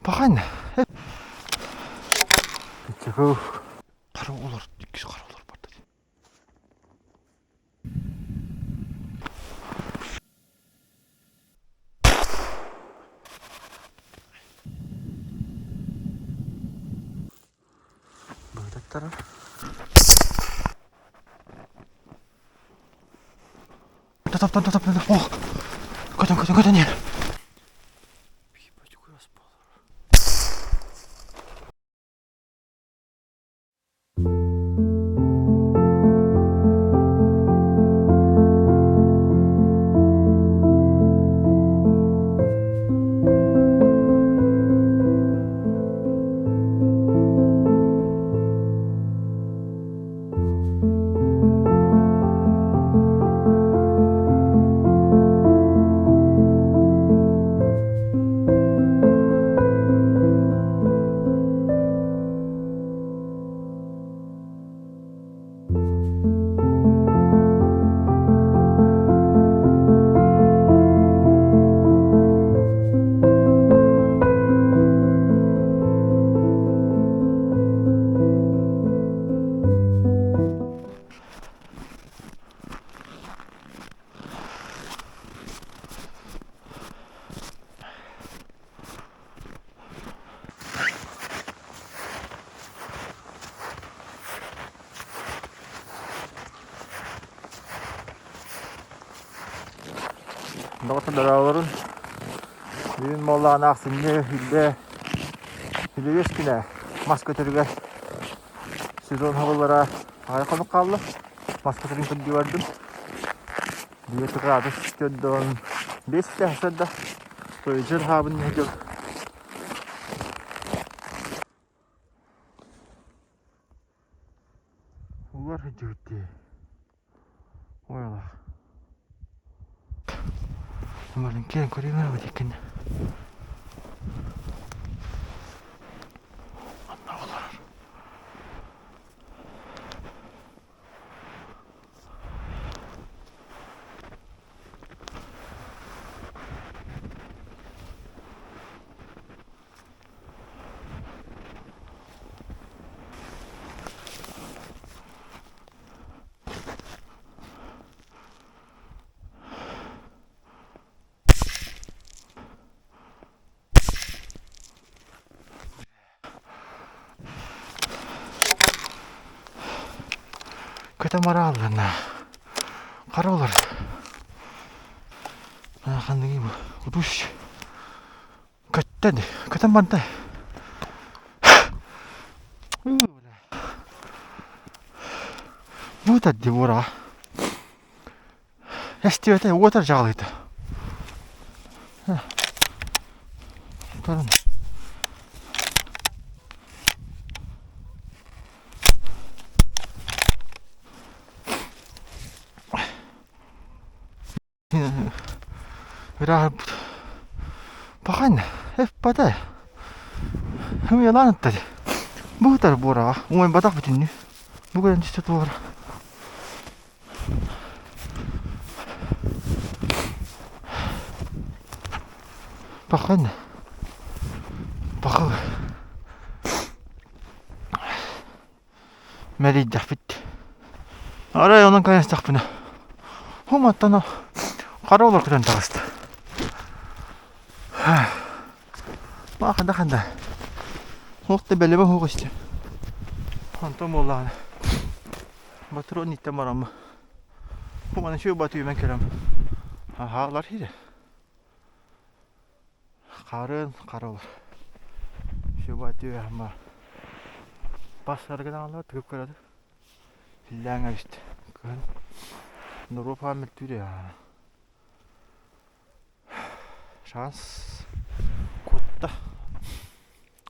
Пахань. Хара олор, иккис хара олор барда. Быһытаттара. Топ, топ, топ, топ, О! Көтөн, көтөн, көтөн иһэр. Доҕоттордороолорун бүгүн буоллаҕына ахсынньы үлэ үлүгүс күнэ мас көтөрүгэр сезон оһоллоро аҕай хонук хаалла. Мас көтөрүн көрдүү бардым. Биир градус 45 да Дьыл хаабын дьыл Улар сылдьыбыт дии. Ой алах. Амарын киэн көрүүмэр бит иккин. Анна олорор. Көтө марааллана хара олор ханныгый бу утуш Көттөн, көтөн барда. Бу тадди буора. Эстибэтэ уотар дьаҕалыйда. Турун. Ырааһырбыт. Пахань, эппэтэ. Хымыйалаан ыттар. Бу ытар буораҕа. Уҥуйбатах бүтүннүү. Бу көрөн түстэ туора. Пахань. Пахы. Мэлийдэхпит. Арай онон кайастахпына. Хуматтан хара олор көтөн таҕыста. Мааханда ханда. Хуох да бэлэбэ хуох истэ. Онтон буоллаҕына батырон иттэн бараммы. Хуманы шү батыймен керем. Хаалар хире. Харын харылар. Шуба түһэма. Бассаргын тыгып көрөдү. Иллээҥ эбит. Кыһын Нуруопа мөлтүүр Шанс кутта.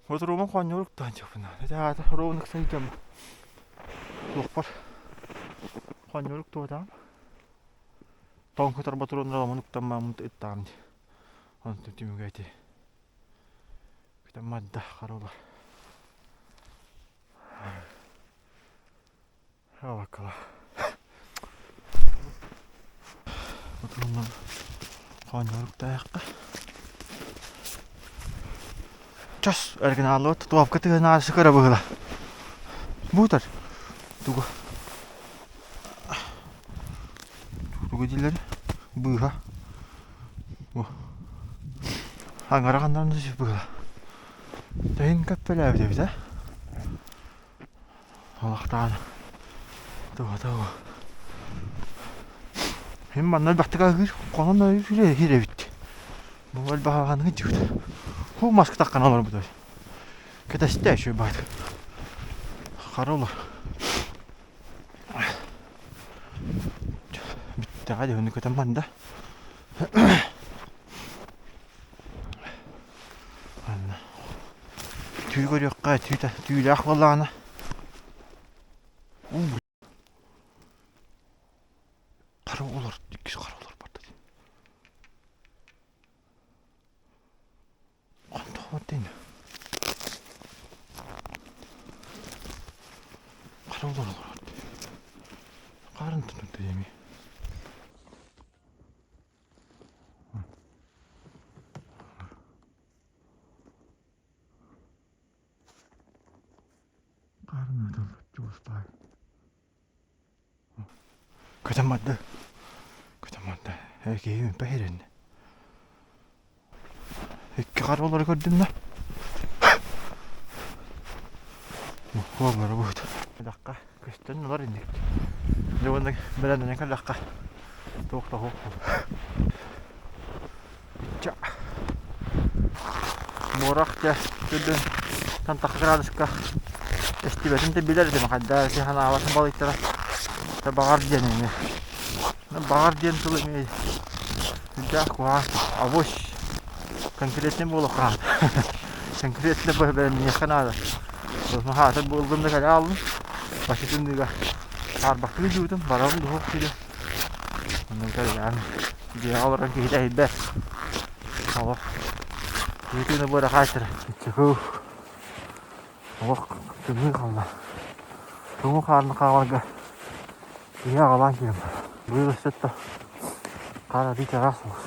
Вот Роман хоонньорук таанчапына. Это ровно ксайдам. Туохпар. Хоонньорук туотаам. Тоҥ кытар ботуруоннар омунуктаммааммын ыттаам дии. Онтон түмүгэ ити Мадда харула. Алакала. Ботуруоннар хоонньоруктаахха. Чос оригиналлыбыт туопка тыһынаары көрө быһыла. Буутар тугу тугу дииллэр быыһа бу аҥара ханнаран да быһыла. Тэһин көппөлөөбүт эбит ээ. Олохтоон туһа Мин манна элбэхтик аһыыр, хонон аһыыр эбит. Бу элбэх аһаныгы дьыбыт. Хуу маска таххан олорбут. Кэтэстэ үчүгэй баат. Хара олор. Бүттэҕэ дьону көтөн барда. Анна. Түү көрүөххэ, түү түүлээх буоллаҕына. Хара олор, иккис хара олор барда. Онтон Хара олор олор. Харын тутунта эми. Харын тутунта Көтөн барда. Көтөн барда. Ээ киһи үмпэ иһириннэ. Икки хара олору көрдүм да. Уоллары быһыт. Дакка көстөн олор инник. Дьэ уонна бэлэмнэнэн кэллэххэ туох да суох Ичча. Буорах дьэ төрдүн тантахха градуска эстибэтин да билэр этим хайда ити санаабатын балыйтара баҕар диэн эмиэ баҕар диэн тыл эмиэ сүрдээх куһаҕан авось конкретный буолуохха наада конкретно бэлэмниэххэ наада хаатыр буоллум да кэлэ хааллым бачча хаарбахтыы дьуутум барабын дуһуох сирэ онно кэлээн Дьиэҕэ олорон киһи тэһийбэт. Олох киһи быара хаайтара. Чекуу. Олох тымныы халла. Туҥу хаарын хааларга киһи аҕалаан киирэн барар. Быйыл өссө да хаар арыы чараас соҕус.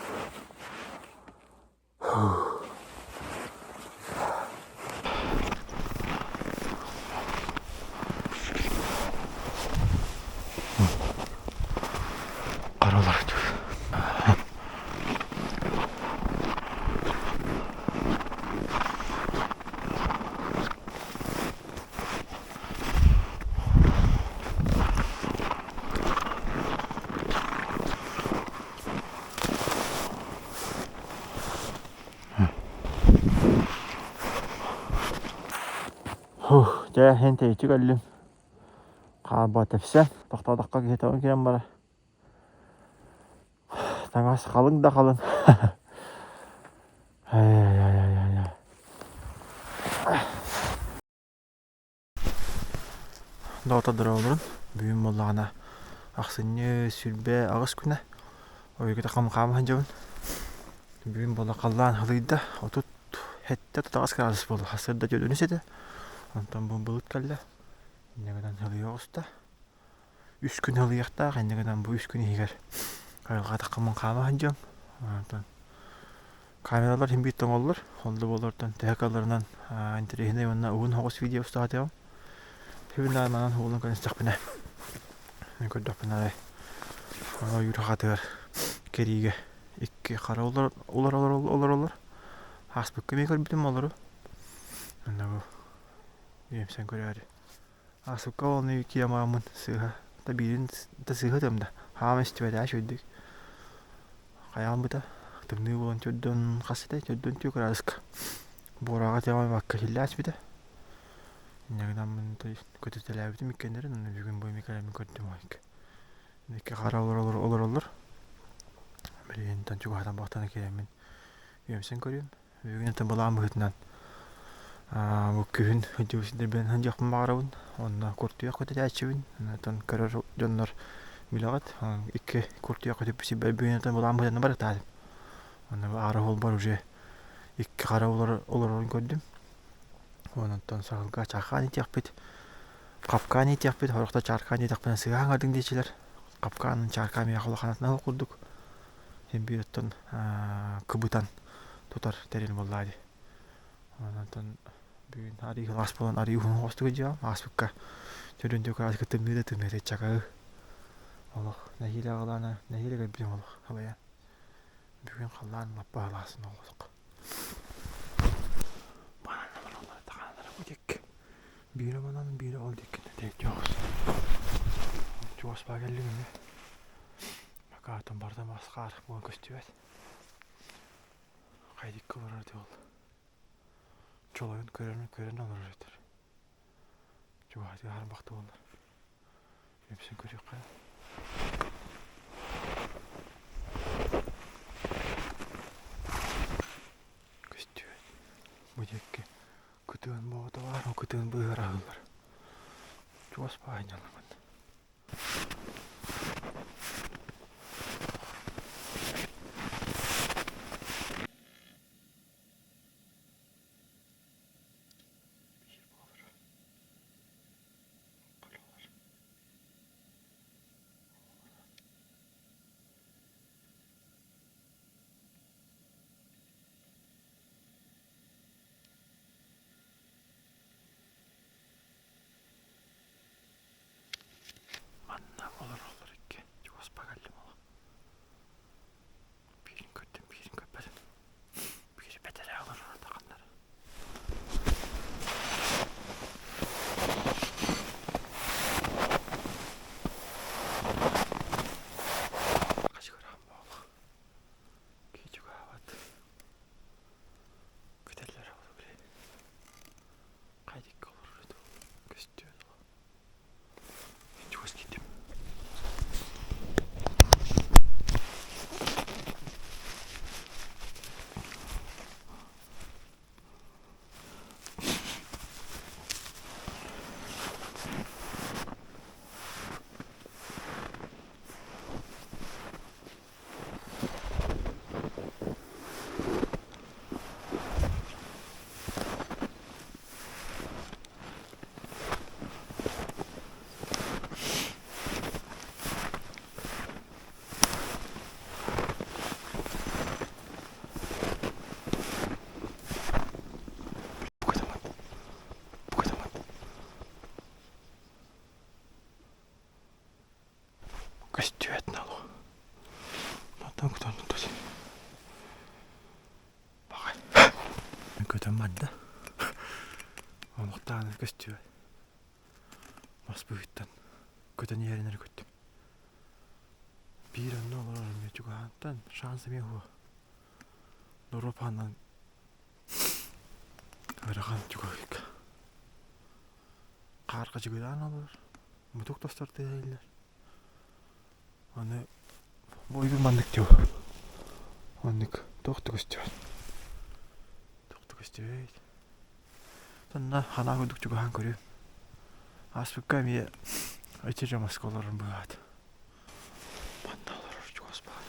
Харалар Фух, дьэ, эн тэйиччи кэллим. Хаалба тэпсэн, тохтоотоххо киһи тоҕо киирэн барар. Таҥас халыҥ да халыҥ. Ай-яй-яй-яй-яй. Доҕоттор дорооболорун. Бүгүн буоллаҕына ахсынньы 28 күнэ. Ойугута хам-хаама сылдьабын. Бүгүн буолла халлаан халыйда. 37 таҕыс градус буолла. Сарсыарда түөрт этэ. Онтон бу былыт кэллэ. Инньэ гынан халыйа оҕуста. Үс күн халыйыахтаах. Инньэ гынан бу үс күн иһигэр айылҕа таххаммын хаама сылдьыам. Онтон Камералар син биир тоҥоллор, ол да буоллартан төһө кыалларынан интэриэһинэй уонна уһун соҕус видео устаатыам. Бүгүн манан уһулун көрүстэхпинэ, көрдөхпүнэ арай ойуур хатыгар кэриигэ икки хара олорор олороллор. Ааспыкка эмиэ көрбүтүм олору. Онно бу үөмсэн көрөөрү. Ааспыкка ол киэмааммын сыыһа да биирин да сыыһа ытым да хаама истибэтэ үчүгэйдик хайаан быта тымныы буолан төрдөн хас этэй төрдөн түө кырааска буораҕа тиэмэ киһиллээ испитэ инньэ гынан көтүтэлээбитим иккиэннэрин уонна бүгүн бу эмиэ кэлэммин көрдүм икки хара олороллор билигин чугаһатан бахтана киирэммин үөмсэн көрүөм Бүгүн это былаан быһыытынан бу күһүн сылдьыбыт сирдэрбинэн сылдьыахпын баҕарабын. Онно куртуйах көтүтээччибин. Онтон көрөр дьоннор билэҕит. Икки куртуйах көтүппүт сирбэр бүгүн это былаан быһыытынан барытаатым. Онно аара уолбар уже икки хара олорорун көрдүм. Онтон саһылга чааркаан иитиэхпит, хапкаан иитиэхпит, сорохтор чааркаан диэтэхпинэ сыһа аҥардыҥ диэччилэр. Хапкаанын чааркаан миэхэ улаханатынан курдук. Син биир оттон кыбытан тутар тэрил буоллаа дии. Онтон бүгүн арыы кылаас буолан арыы уһун оҕустук дьиэҕим ааспыкка төрүн кылааска тымныы да тымныы чакаы олох нэһиилэ аҕалаана нэһиилэ кэлбитим олох халайан бүгүн халлаан лаппа халаасын олох бу диэки биирэ манан биирэ ол диэки чугас чугас баа кэллим эмиэ макаатым барда мас хаар буолан көстүбэт хайдикка олорор этэ ол Чолойун көрөн көрөн олорор этэр. Чугаһатыгар харбахта буоллар. Үпсүн көрүөххэ. Көстүбэт. Бу диэки кытыан буота баар, ол кытыан быыһыгар аһыыллар. Чугас баайньаламмын. Биир буолар. Көрөлөр. Манна олороллор икки чугас кэллим ол. Биирин көрдүм, биирин көрбөтүм. Биири бэтэрээ олорор атаханнар. Хачыгыраан буолла. Киһи чугаабат. Көтөллөр ол били. Хайдикка олорор этэ ол. Көстүөн ол. Чугас киирдим. Көстүбэт налу. Мантан көтөн тус. Баҕай. Көтөн барда. Олохтоон көстүбэт. Мас быһыттан көтөн иһэрин эрэ көттүм. Биир онно олорор эмиэ чугаһаантан шанс эмиэ уһуо. Доруопанан ыарахан чугаһык. Хаар хачыгыраан олорор. Мутук тостор тыаһа Аны бу ойуур маннык дио. Оннук туох да көстүбэт. Туох да көстүбэт. Сонно ханаа курдук чугаһаан көрүөм. Ааспыкка эмиэ ити дьон маска олорон быһаат. Манна олорор чугас баар.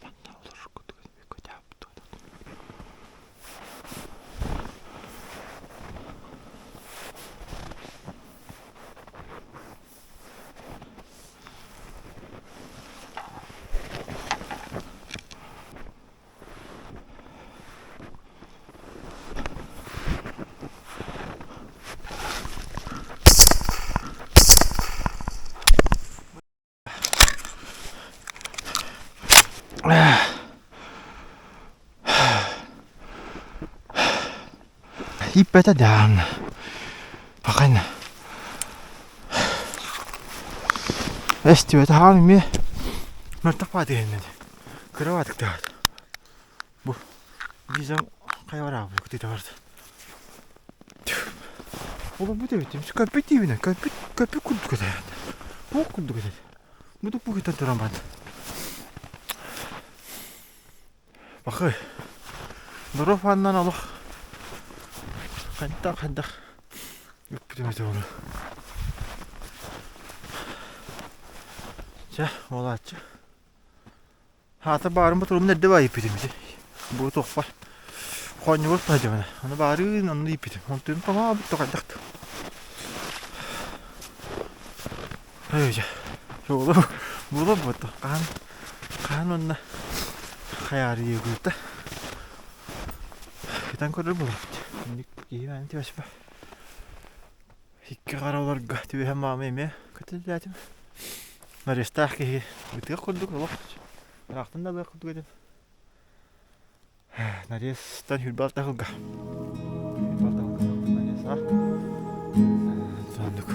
Манна олорор курдук Ииппэтэ даҕаны Ахан эстибэтэ хаан эмиэ мөлтөх баатыгын кыра баатыктаат. Бу визам хайа бараабыт кытыыта барда. Олорбут эбит, көппүт диибинэ, көппүт, көппүт курдук этэ. Туох курдук этэ. Бу туппу туран барда. Бахы, Доров аннан олох хайдах хайдах үппүтүм этэ ону. Чэ, буолааччы. Хаата баарым ботурумун эрдэ баайыппытым ити. Бу туохпар хоонньугар таһдьабына. Аны баарыын онно ииппитим. Онтун тоҥообут да хайдах Ай дьэ, буолуо буолуо буолла. Хаһан хаһан уонна хайаарыйа күүтэ. Кытан көрөр буолабыт. Инник киһи мааны түбэспэ. Икки хараларга түбэһэн маама эмиэ көтүллээтим. Нарестаах киһи ытыах курдук олох ыраахтан да ылыах курдук этим. Нарезтан 26 сылга. 26 сылга нарез а. Соннук.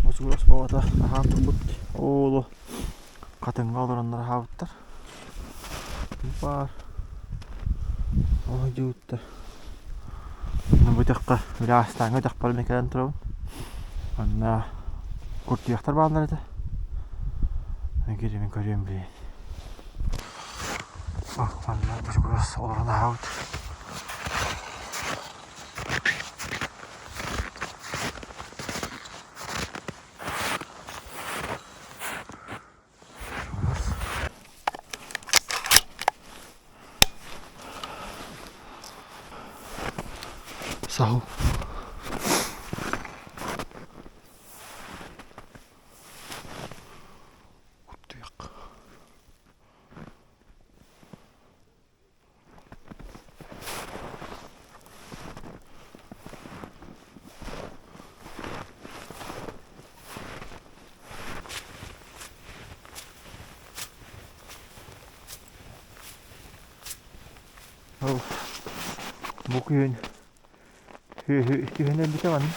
Бочугурас баҕата аһаан турбут оолу хатыҥҥа олороннор аһаабыттар. Баар оһдьууттар. Бу өтөххө били астааҥҥы өтөхпөр эмиэ кэлэн турабын. Манна куртуйахтар бааллар этэ. Киирэмин көрүөм билигин. Манна бочугурас олорон аһаабыт. Саһыл. Куртуйах. Бу күһүн түһэн өлбүтэ манна.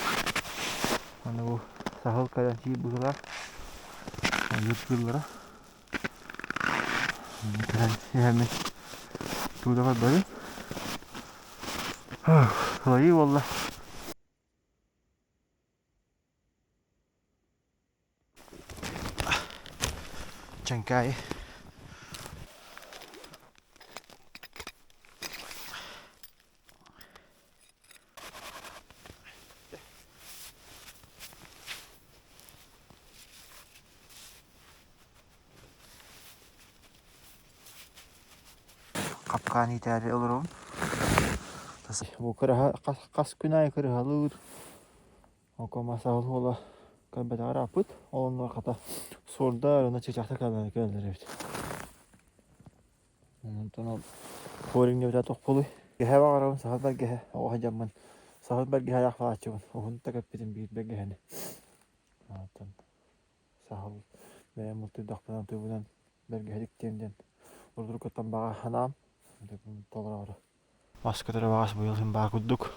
Аны бу саһыл кэлэн сиир быһыылаах. Ойуур кыыллара. Кэлэн иһэммин тугу да көрбөтүм. Сылайыы буолла. Чэҥкээйи. Хапкаан иитээри олоробун. Бу кыраһа хас күн аайы кырыһалыыр. Окуомасаһыл уола көрбөтөҕөр ааппыт. Ол оннугар хата суордар уонна чыычаахтар кэлэллэр эбит. Онтон ол хуориҥньыбыта тохпулуй. Гэһэ баҕарабын саһыл бэргэһэ оҕо сылдьаммын саһыл бэргэһэлээх баҕааччыбын уһун да кэппитим биир бэргэһэни. Онтон саһыл бэйэм бултуйдахпына тыыбынан бэргэһэ тиктиэм диэн урдуруккуттан баҕа санаам толороору. Мас көтөрө баҕас быйыл син баар курдук.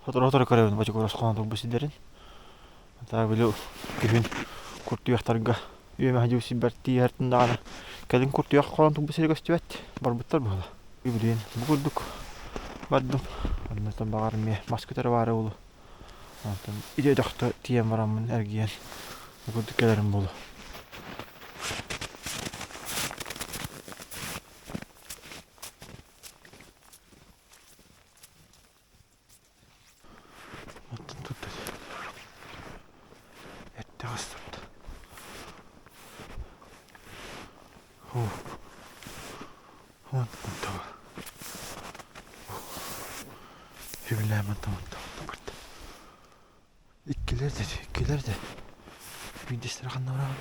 Сотору-сотору көрөбүн бочугурас хонон турбут сирдэрин. Ата били күһүн куртуйахтарга үөмэ сылдьыбыт сирбэр тиийэртин даҕаны кэлин куртуйах хонон турбут сирэ көстүбэт. Барбыттар быһыылаах. Билигин бу курдук бардым. Оннуттан баҕар эмиэ мас көтөрө баара буолуо. Онтон ити өтөхтө тиийэн бараммын эргийэн бу курдук кэлэрим буолуо. Уон онтон Хүбүлээн онтон онтон барда. Иккилэр да иккилэр да биирдэстэрэ ханна бараҕын?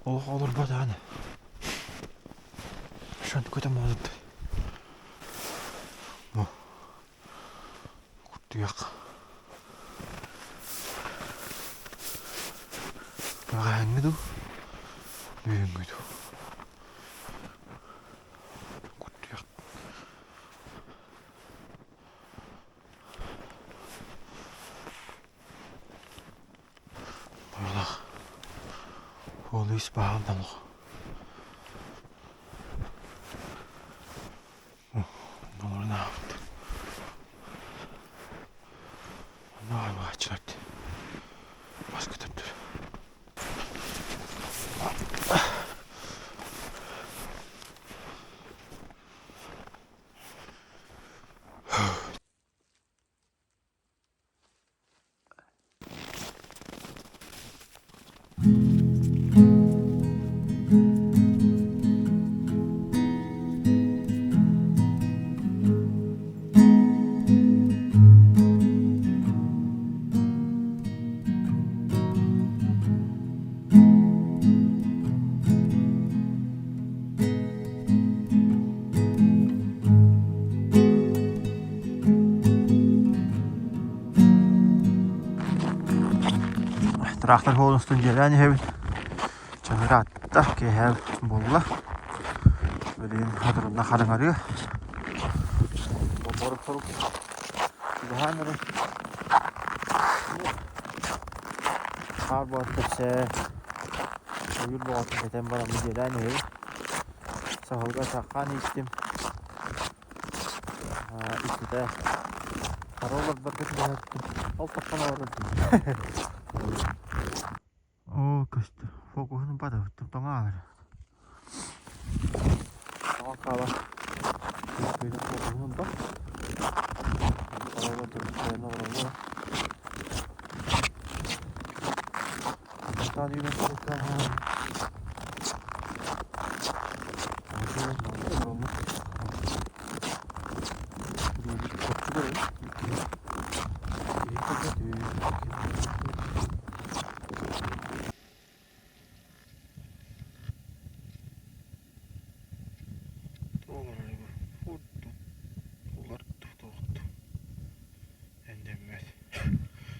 Олох олорбот даҕаны. Шан көтөн буолбут. Бу куртуйах. Бэҕэһээҥҥи дуу, бүгүҥҥү дуу? Куртуйах. Буолах. Уол-иис баһаам да олох. Олорун аабыт. Онно аймаҕаччылар бас көтөрдөр. Трактор суолун устун дьиэлээн иһэбин. Чаһыраатта, киэһэ буолла. Билигин хатырынна хараҥарыа. Борук-сорук чугаһаан эрэр. Хаар буолан көрсө ойуур боҕотун кэтэн баран дьиэлээн иһэбин. Саһылга саххаан ииттим. Иккитэ хара олорборго түбэһэттим. Ол таххан олорор Оо, көстө. Фокуһун бадабыттым тоҥо аалар. Тоҥо хаала. Фокуһун ба. Бастаан үүнэн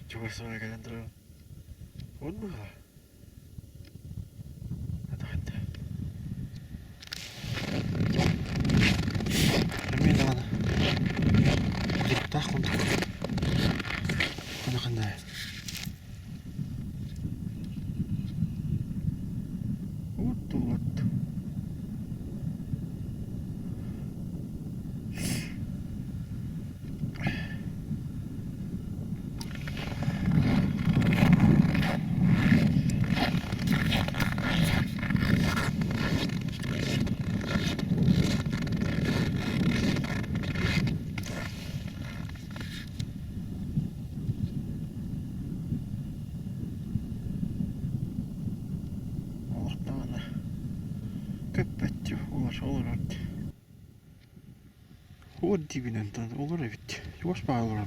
Чугас кэлэн турабын. Уот быһа. Эмиэ даҕаны кутуруктаах курдук. Ханна Уот уот. Олохтоҕуна көппөччү олорор Уот диибинэн олор эбит. Чугас баҕа олорор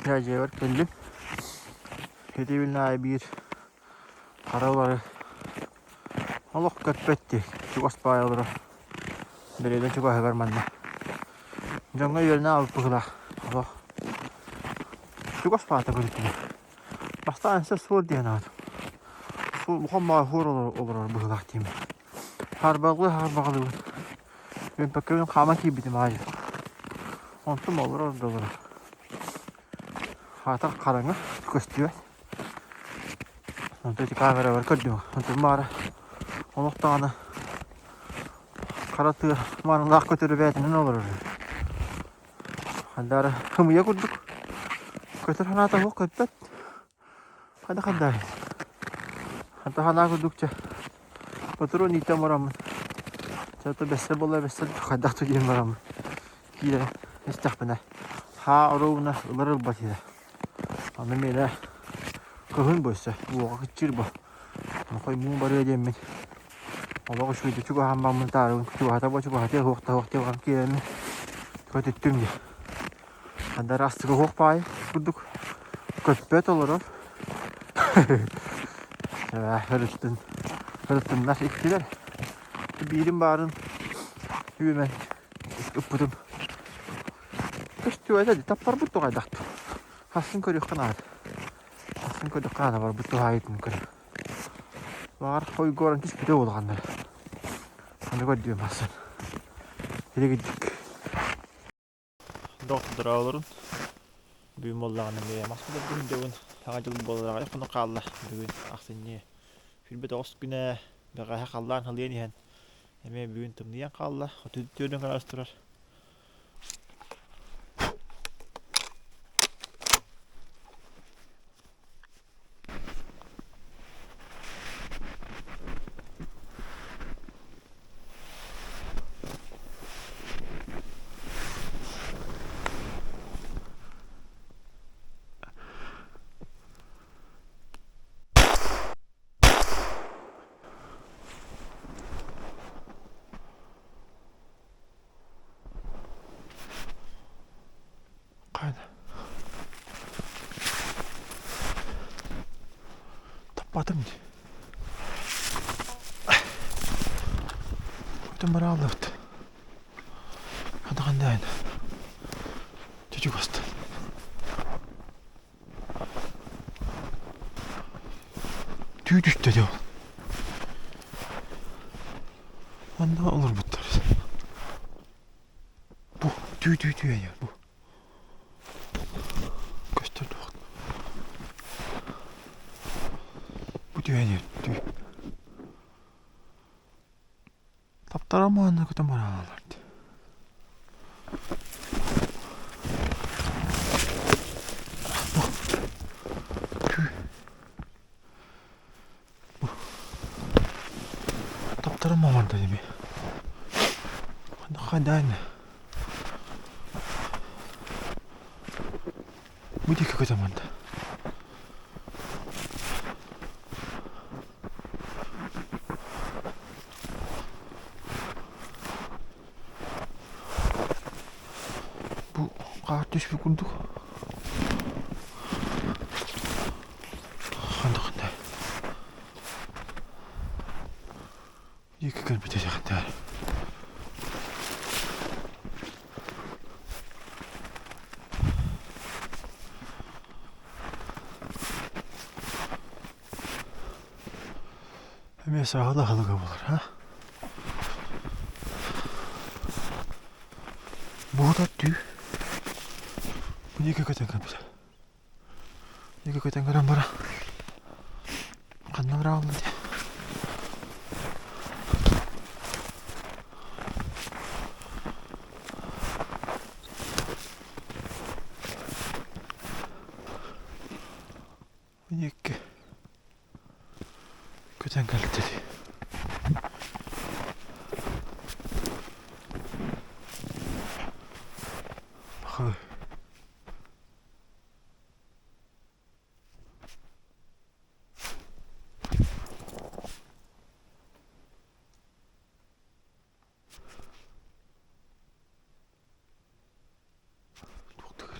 Дьиэбэр кэллим. Ити аайы биир хара улары олох көппөт дии. Чугас баҕайы олорор. Дэриэбинэ чугаһыгар манна. Дьоҥҥо үөрэнэ аҕалбыт быһыылаах. Олох чугас баҕата көрүтүнэ. Бастаан өссө суор диэн аат. Улахан баҕайы суор олорор быһыылаах диим. Хаарбаҕалыы хаарбаҕалыыбын. Үөмпэккэбин хааман киирбитим аайы. Онтум олорор да олорор. Хаатар хараҥа көстүбэт. Онтон ити камерабар көрдүм. Онтон баара олох даҕаны хара тыа маанылаах көтөрү бэйэтинэн олорор. Хандаара хымыйа курдук көтөр санаата суох көппөт. Хайда хандаай. Ханта санаа курдук чэ ботуруон иитэн бараммын чэ бэссэ буолла бэссэ хайдах диэн бараммын киирэн истэхпинэ хаа оруобуна ылар ылбат этэ. Аны миэнэ Кыһын бу өссө уоҕа кыччыыр бу. Нохой муу барыа диэммин олох үчүгэйдик чугаһаан бараммын таарыбын чугаһата бо чугаһатыа суох да суох диэн баран киирэммин көтүттүм дии. Ханна астыга суох баайы курдук көппөт олорор. Өрүттүн өрүттүннар иттилэр. Биирим баарын үөмэн ыппытым. Көстүбэтэ дии таппарбыт туҕайдахт. Хасын көрүөххэ наада. Хасын көрдөххө наада барбыт туһаайытын көр. Баҕар хойгуоран түспүтэ буолҕаннар. Аны көрдүөм хасын. Илигидик. Доҕоттороолорун бүгүн буоллаҕына эмиэ мас күнүн дьыбын саҥа дьыл буолар аҕыйах хонук хаалла бүгүн ахсынньы 29 күнэ бэҕэһээ халлаан халыйан иһэн эмиэ бүгүн тымныйан хаалла 34 градус турар. Хайда? Таппатым дии. Бүтүн бырааллыбыт. Хатахандаайын. Чучугастан. Түү түстэ дьэ ол. Манна олорбуттар. Бу түү түү түү эйэ бу. Көстөр дуо? Бу түһэн иһэр түү. Таптара маанна көтөн бараалар дии. Бу түү. Бу таптара мамарда дими. Ханна Бу диэки көтөн барда. Бу хаар түспүт курдук. Ханна-ханна. Диэки кэлбитэ дьахтар. Эмиэ саҕала аһылыга буолар, а? Буутар түү. Бу диэки көтөн кэлбитэ. Диэки көтөн көрөн баран ханна быраҕылла дии. Диэки көтөн кэлтэ дии. Бахы. Туохтугар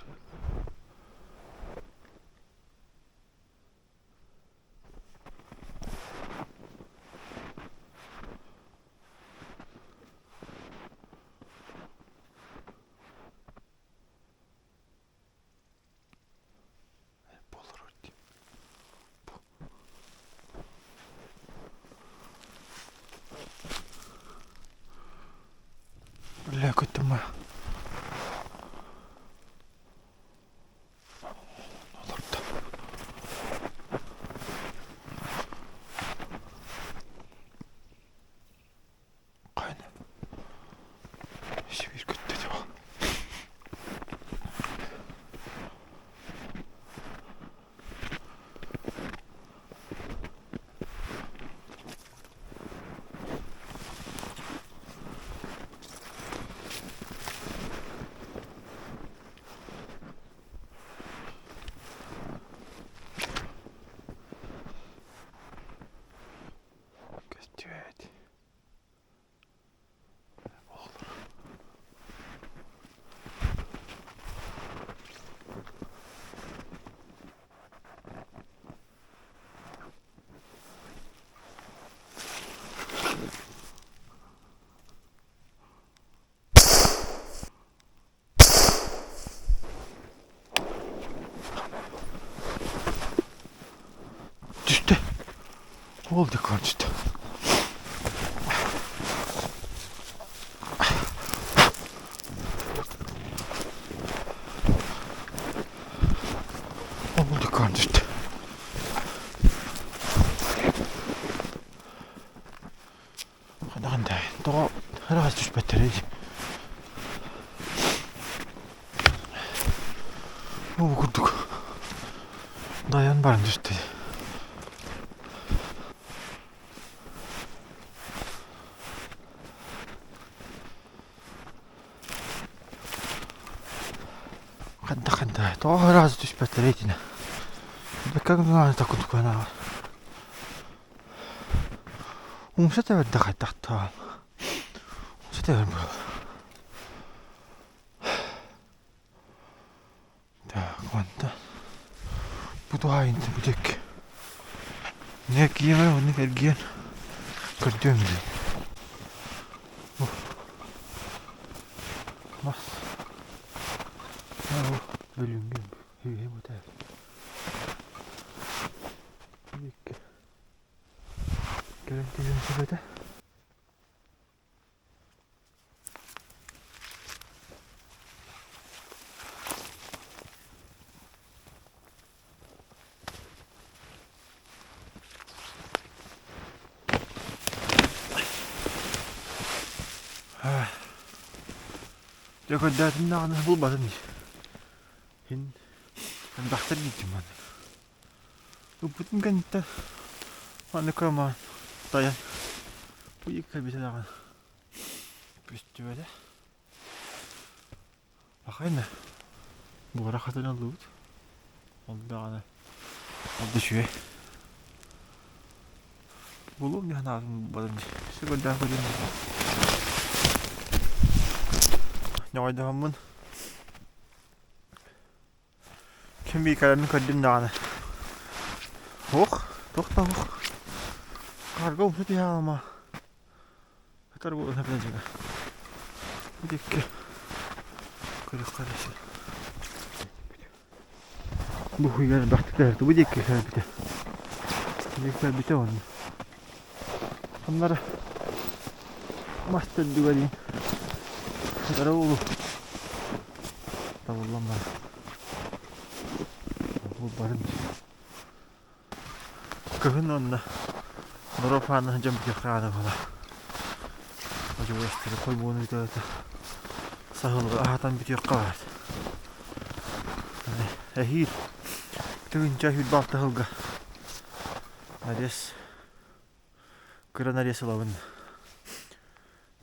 Ол да көрдүт. Ол да көрдүт. Хайдаҕын да тоҕо ыраас түспэттэрий? Бу курдук дайан баран түстэ. Хайдах-хайдах тоҕо ыраас түспэттэрий итинэ? Бэккэ гына Умса тэбэрдэ хайдахтаан Умса тэбэр буолла Так, манта бу туһаайынты бу диэки не киэмэ оннук эргийэн көрдүөм билин мас бөлүҥҥү үһэ бутаар Икки. Кэлэн түһүөн сөп этэ. Дьэ көрдөөтүм даҕаны булбатым дии. Һин элбэхтэр дийтим маннык. Ыппытым кэнниттэн маннык кыамаан тайан бу кэлбитэ даҕаны көстүбэтэ. Бахайна буора хатан ыллыбыт. Ол даҕаны ол да үчүгэй. Булуом дии санаатым булбатым дии. Өссө көрдөөн көрүөм дии. Ньоҕойдоһоммун Ким биикэлэрин көрдүм даҕаны. Ох, туох да ох. Карга умса түһэ алма. Хатар буолан эппитэ Бу диэки көрүөххэ эрэ сөп. Бу хуйгар элбэхтик түһэртэ. Бу диэки кэлбитэ. Бу диэки кэлбитэ уонна. Оннор мас төрдүгэр диин хатара уулу табыллан барар. Булбатым. Кыһын онно норуоп аана сылдьан бүтүөххэ аана буола. Одьулуостары хойбуону бүтэ саһылы аһатан бүтүөххэ баар. Эһиил тыһыынча 26 сылга нарез кыра нарез ылабын.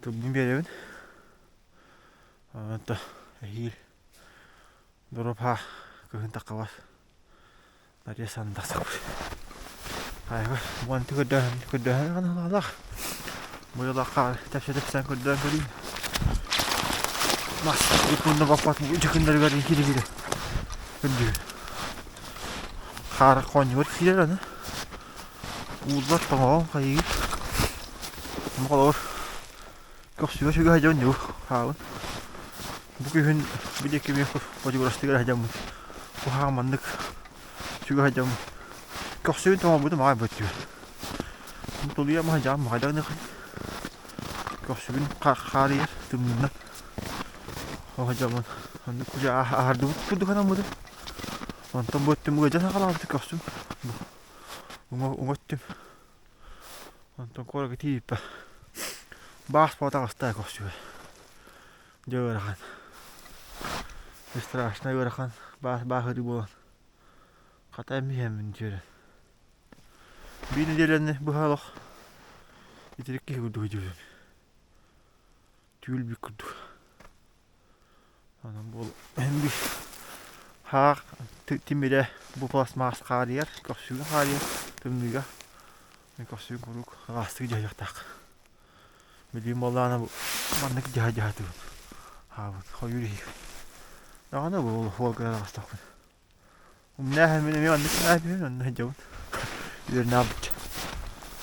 Тылбын биэрэбин. Онто эһиил доропа кыһын таххабат. Нарез андасабыт. Айва, уонты көрдөһөн көрдөһөн ханалаах. Быйылахха тэпсэ-тэпсэн көрдөөн көрүүм. Мас иккунна баппат дьыкындарыгар кири-кири көрдүүр. Хаар хоонньугар киирэр аны. Ууллар тоҥоҕом хайыыр. Холобур көхсүгэ сүгэ сылдьабын дьуу хаабын. Бу күһүн бу диэки эмиэ бодьугурастыгар сылдьаммын. Куһаҕан маннык сүгэ сылдьаммын. Көхсүбүн тоҥорбутум аҕай бөттүбүт. Тулуйа маһа дьаам хайдах гыныаххын. Көхсүбүн хаарыйар тымныынан. Ол сылдьаммын оннук дьэ аһардыбыт курдук санаммытым. Онтон бу өттүм ыалдьан саҕалаабыта көхсүм. Уҥа уҥа өттүм. Онтон куоракка тиийбиппэр баас буола таҕыста көхсүбэр. Дьэ ыарахан. Страшно ыарахан баас бааһырыы буолан. Хата эмиһэммин үөрэн. Биир нэдиэлэни быһа олох итирик киһи курдук өйдүүбүн. Түүл бүк курдук. Онон буол биир хаах тимирэ бу пластмасс хаарыйар, көхсүгүн хаарыйар тымныыга. Көхсүгүн куруук ыраастык дьаһайыахтаах. Билигин буоллаҕына бу маннык дьаһа-дьаһатыбын. Хаабыт хойуур иһик. Даҕаны бу уолга таҕыстахпын. Умнааһын мин эмиэ маннык түһэн онно сылдьабын. Үөрэнэ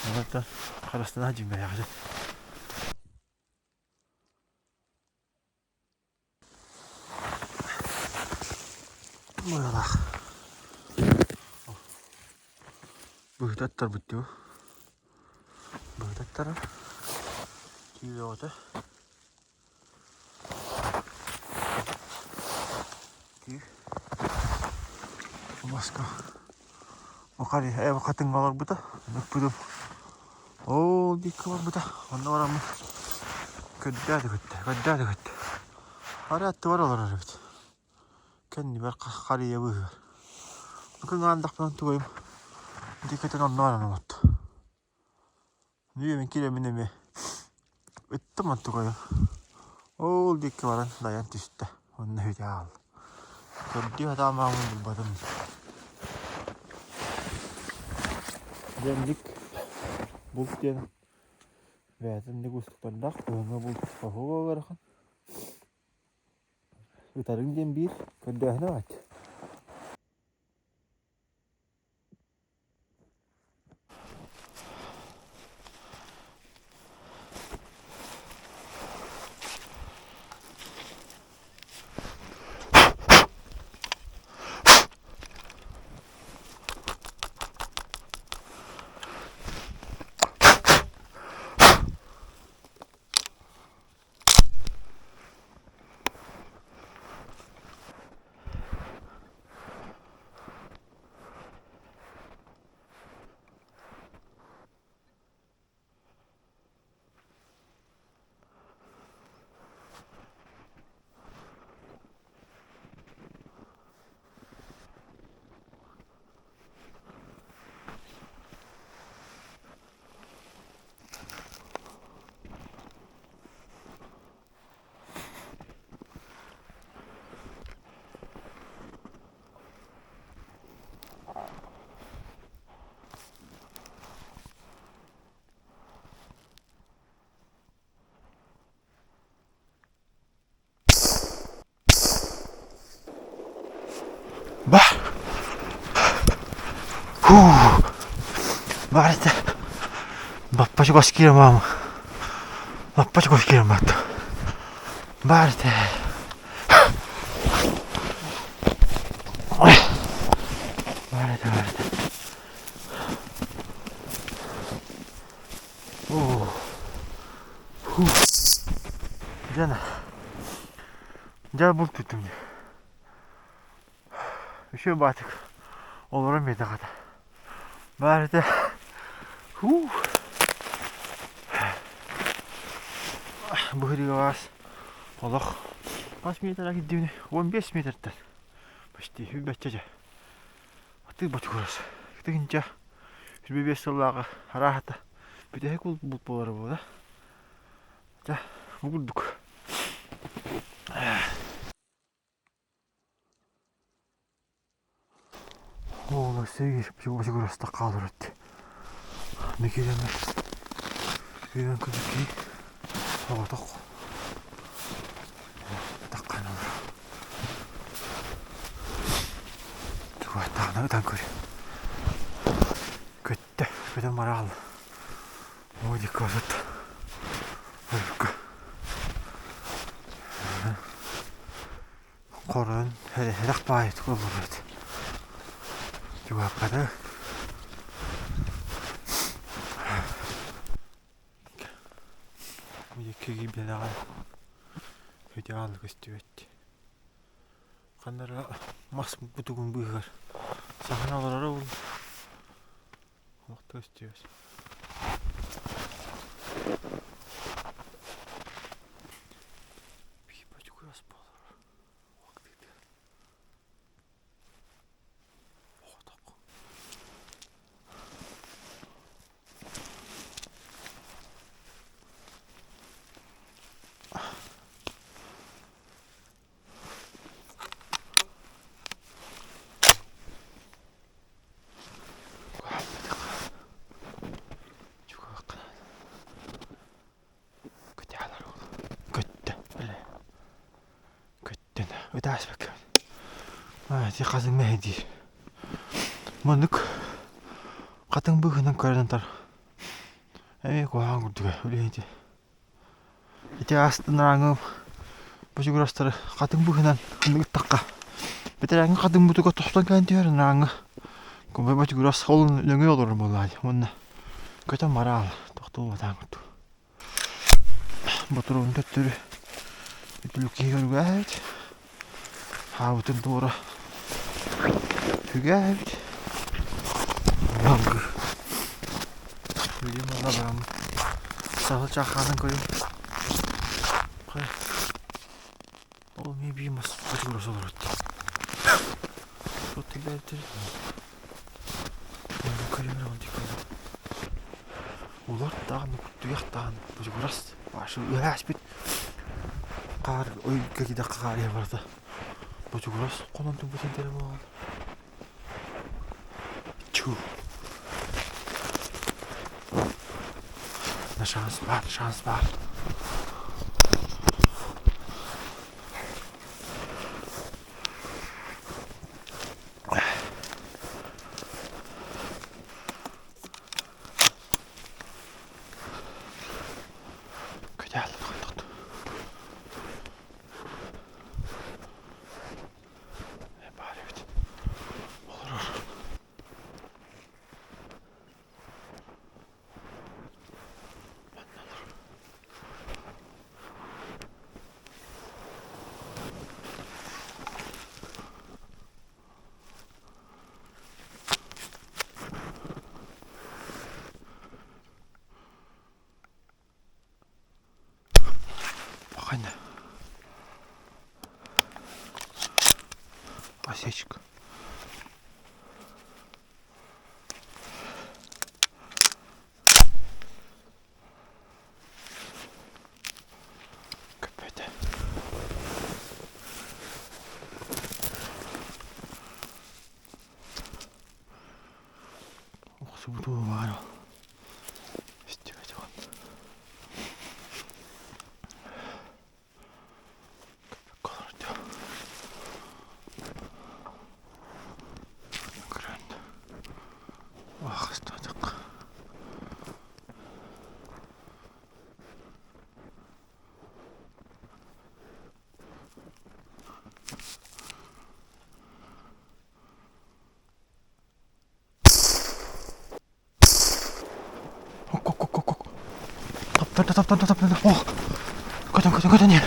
Онтон харастана дьиҥнээҕи. Быһалаах. Быһыта аттарбыт дуу. Быһытаттарар. Түү бөҕөтө. Түү. Маска. Хали эб хатыҥҥа олорбута. Ыппытым. Ол диэки барбыта. Онно бараммын көрдөөтө көттө, көрдөөтө көттө. Арай аттыбар олорор эбит. Кэннибэр харыйа быыһыгар. Кыҥаандахпына тугайым диэкитин онно баран олорто. Нүөмүн киирэммин эмиэ ыттым онтукайым. Ол диэки баран дайан түстэ. Онно үтэ хаалла. Көрдүү сатаамааммын булбатым. Дьэнник булт диэн бэйэтин инник уустуктардаах кыһыҥҥы булт оһуо ыарахан. Ытарыҥ диэн биир көрдөөһүнэ бааччы. Ба! Фу! Барыта баппа чугас киирэн маама. Лаппа чугас киирэн барда. Барыта. Барыта, барыта. Оо. Фу. Дьэ, дьэ булт түттүм дии. Үчүгэй баатык олорон биэрдэ хата. Баар этэ. Һуу. Быһырыгаас олох хас метр кирдибини 15 метртэн почти хүлбэччэ дьэ. Атыы бочугурас. Тыгынча 25 сыллааҕы арааһата бүтэһик булт буолара буола. Дьэ, бу курдук. Ола сигир бочугураста хаалар эт. Микиреме Үйөн күнүкки оҕотох таххан олор. Тугаттаҕына ытан көр. Көттө, көтөн бараал. Оо, дикко сытта. Ойукка. Хорон эрэх баайытык олорбут. Чугаһаппата. Миэккэ киирбэтэҕэ идеал көстүбэт. Ханна эрэ мас бутугун быыһыгар саһан олороро буолуо. Олох да көстүбэт. Көттө Көттөн ытааспакка ити хатыҥ мэһэйдиир маннык хатыҥ быыһынан көрөн тар эмиэ куһаҕан курдуга үлэһити ити астынарааҥы бочугурастары хатыҥ быыһынан ыттахха бэтэрээҥҥи хатыҥ бутуга тохтон кэлэн түһэр ынарааҥы бочугурас ол нөҥүө олорор буоллаҕа дии уонна көтөн бараал. Туолбатаан курдук. Ботуруон төттөрү үтүлүк үгээбит. Хаабытын туора үгээбит. Лангы. Билим ола бараммыт. Саһыл чахаанын көрүм. Ол эмиэ биир мас бочугурас олорот. Тут бэлтэр. Улар даҕаны куттуйах даҕаны бочугурас башы ыһааспыт хаар ойго кидэххэ хаарыйа барда. Бочугурас хонон түмпүтүн тэрэ буолан. Чу. На шанс бар, шанс бар. Баар эбит. Олорор. Манна олорор. Пахайна. Осечка. Көппөтө. Охсубутуу баар ол. Истибэтэх Таптарда, таптарда, таптарда. Ох! Көтөн, көтөн, көтөн иһэр.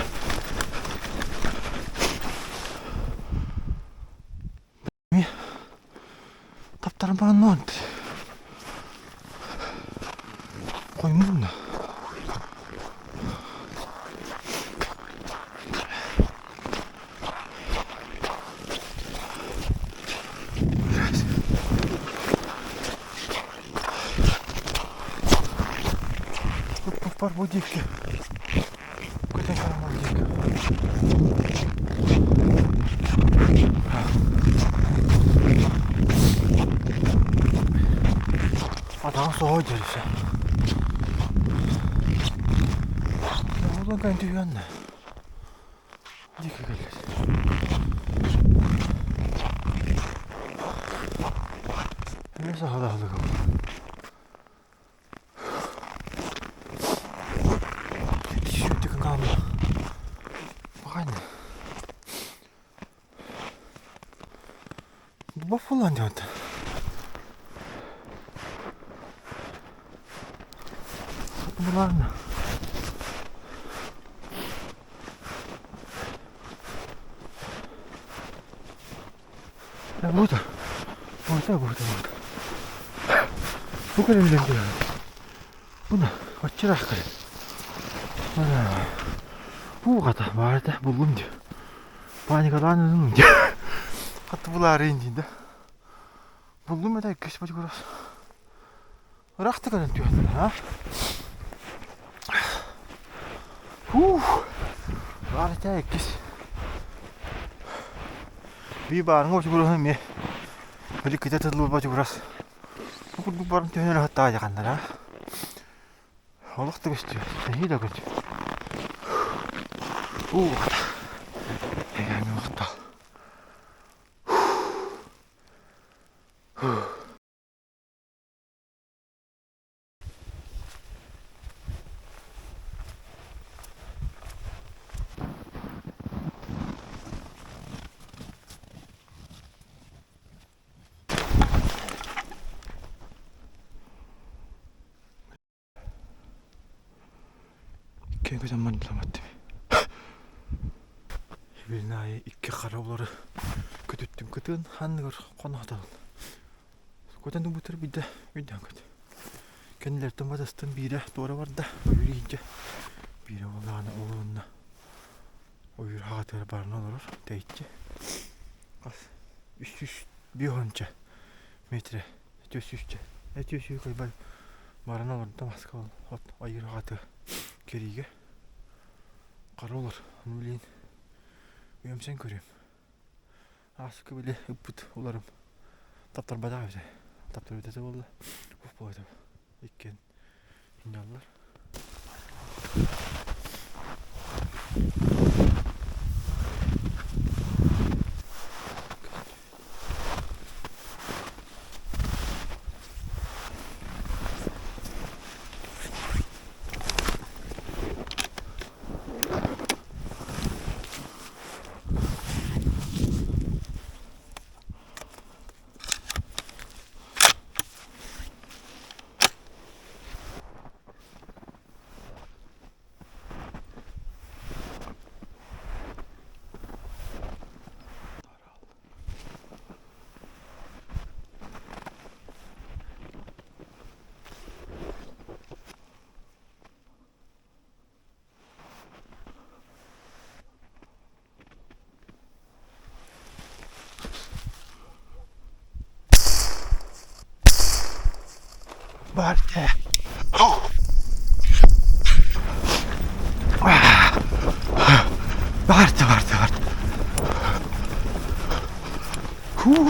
Таптаран баран нуон. Қоймун. Бар бу диэки. Көтөн баран диэки. Атаҕын соһой дьэрисэ. Оҕолон кэн түһүөннэ. Диэки кэллэр. Эмиэ саһылаһылыгым. Сүүрдүкүн хаалла. Баҕайна. Баффалан диэн. Буларна. Бута. Бута, бута, бута. Бу кэлэн Буна оччураах кэлэн. Уугата баарда буллум дии. Паникалаан ылыным дии. Хатты булаарыйын дии да. Буллум это иккис бочугурас. Ыраахта кэлэн түһэн а? Фух. Баар этэ иккис. Би баарыҥа бочугураһын эмиэ. Били китэ тыллыбыт бочугурас. Бу курдук баран түһэн эрэ хаттаайаханнара. Олох да көстүө. Нэһиилэ көтү. Уу, эгээҥҥэ махтал. Иккиэн көтөн мандыламаттым. Билин аайы икки хара улары көтүттүм кытыан анныгар хоноотолун. Көтөн тумбуттар бидде үйден көт. Кэннилэртэн батастан биирэ туора барда, ойуур иһинчэ. Биирэ буоллаҕына олуонна ойуур хаҕатыгар баран олорор, тэйиччи. Хас үс сүүс биэс метрэ түөс сүүсчэ түөс сүүс кыйбай баран олордо маска от ойуур хаҕатыгар кэриигэ хара олор ону билигин үөмсэн көрүөм ааспыкка били ыппыт уларым таптарбатах эбитэ таптарбыта этэ буолла уф буолла иккиэн инньаллар Баар ээ. Баарты, баарты, баарты. Фух.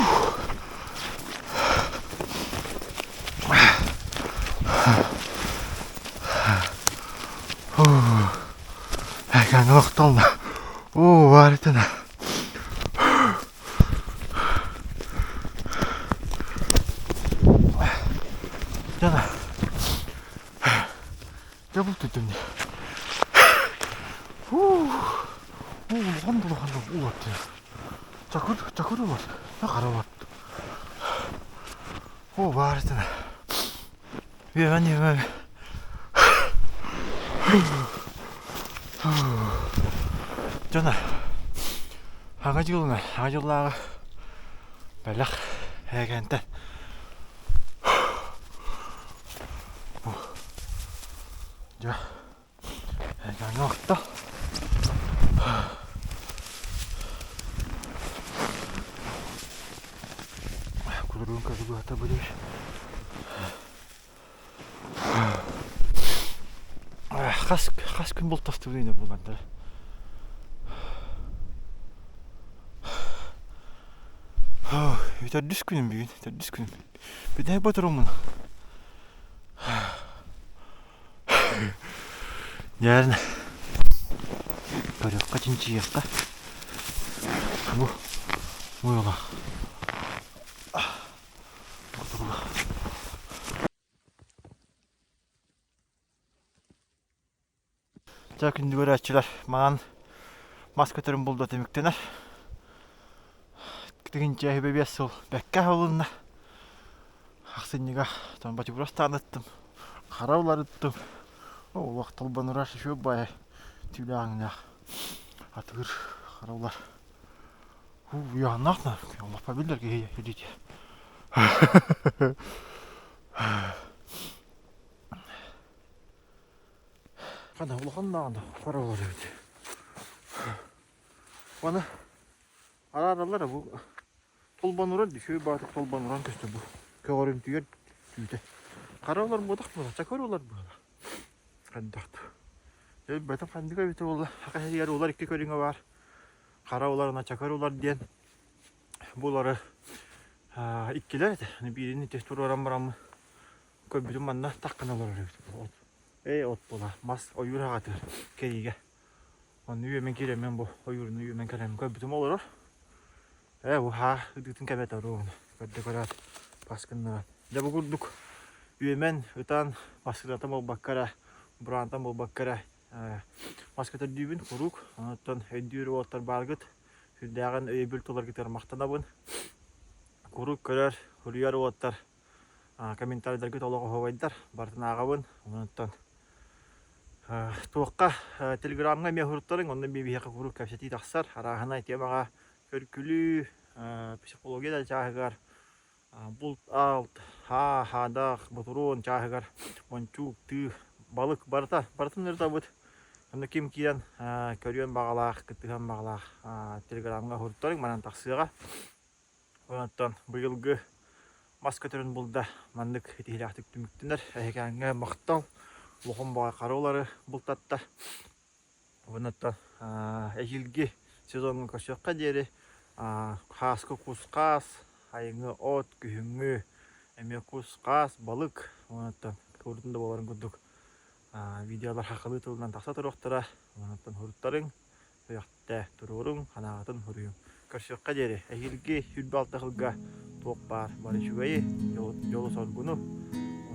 Олохтолно. Оо, баарытына. Жана. Дьэ бултуйдум дии. Уу, улахан улахан улар Чакыр, чакыр улар. Хара улар. Оо, баарытына. Үөмэн, үөмэн. Дьоно, саҥа дьылынан, саҥа дьыллааҕы бэлэх ээгэнтэн дьэ эйгэҥҥэ охто. Кудуруун кыргыһата билэр. Хас хас күн бултастыбын ини буландар. Төрдүс күнүм бүгүн, төрдүс күнүм. Бүтэһик ботуруммун. Дьэ, көрүөххэ, чинчийиэххэ. Бу муйулах. Дьэ, күндү көрөөччүлэр, маҥан мас көтөрүн булда түмүктэнэр. Тыһыынча үһүбэ биэс сыл бэккэ аһылынна. Ахсынньыга Томботигурас таанаттым, хара уларыттым. Олох толбонурар үчүгэй баайа түүлээҕиҥнээх атыыр хара улар. Уйааннаах на, олохпо биллэр киһи илиитэ. Хана улахан даҕаны хара олор эбит. Аны араараллар бу толбонуран үчүгэй баатык толбонуран көстөр бу көҕөрүмтүйэр түүтэ. Хара олор буотах буола, чакыр олор буола. Хайдах Өлбөтүм ханнык эбитэ буолла. Саха сиригэр улар икки көрүҥэ баар. Хара улар уонна чакыр улар диэн. Бу улары иккилэр этэ. Биирин ити туруоран бараммын көрбүтүм манна таххана олорор эбит. От. Ээ от буола. Мас ойуур аҕатыгар кэриигэ. Онно үөмэн киирэммин бу ойуурун үөмэн кэлэммин көрбүтүм олорор. Ээ бу хаа ытыытын кэбэтэ оруобуна. Көрдө көрөөт бас гыннаран. Дьэ бу курдук үөмэн ытан массыынатан буолбакка эрэ, бураантан буолбакка эрэ мас көтөрдүүбүн куруук. Онуттан өйдүүр уолаттар бааргыт. Сүрдээҕин өйөбүл тыларгытыгар махтанабын. Куруук көрөр, суруйар уолаттар комментарийдаргыт олох оһуобайдар. Барытын ааҕабын. Онуттан Туохха телеграмҥа эмиэ уһуруттарыҥ, онно эмиэ биһиэхэ куруук кэпсэтии тахсар. Арааһынай темаҕа көргүлүү, психология да чааһыгар, булт-алт, хаа, хаадах, ботуруон чааһыгар, мончуук, тыы, балык барыта, барытын ырытабыт. Онно ким киирэн көрүөн баҕалаах, кыттыһыан баҕалаах телеграмҥа уһуруттарыҥ, манан тахсыаҕа. Онтон быйылгы мас көтөрүн булда маннык итиһилээхтик түмүктэнэр. Эһэкээҥҥэ махтал, улахан баҕа харылары бултатта. Онтон эһиилги сезоҥҥа көрсүөххэ диэри хааска кус-хаас, айыҥы от, күһүҥҥү эмиэ кус-хаас, балык, онтон курдун да буоларын курдук видеолар хахалыы тылынан тахса туруохтара. Онтон уһуруттарыҥ, Сүрэхтэ туруоруҥ, санааҕытын суруйуҥ. Көрсүөххэ диэри, эһиилги 26 сылга туох баар бары үчүгэйи, дьолу-соргуну,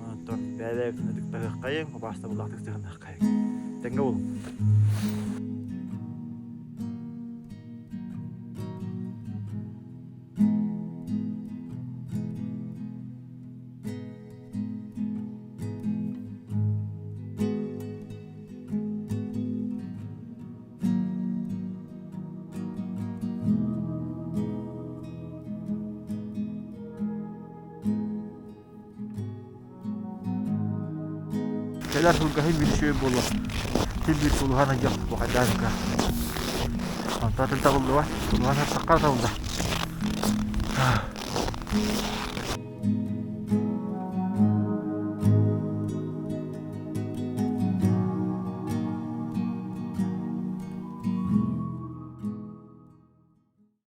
онтон бэйэ-бэйэбитин ытыктаһыаххайыҥ, убаастабыллаахтык сыһыаннаһыаххайыҥ. Тэҥҥэ буолуҥ. Кэлэр сылга син биир үчүгэй буолуо. Син биир тулуһан ыйыах бухайдаанка. Онтон табыллыбат. Тулуһан саттахха табыллар.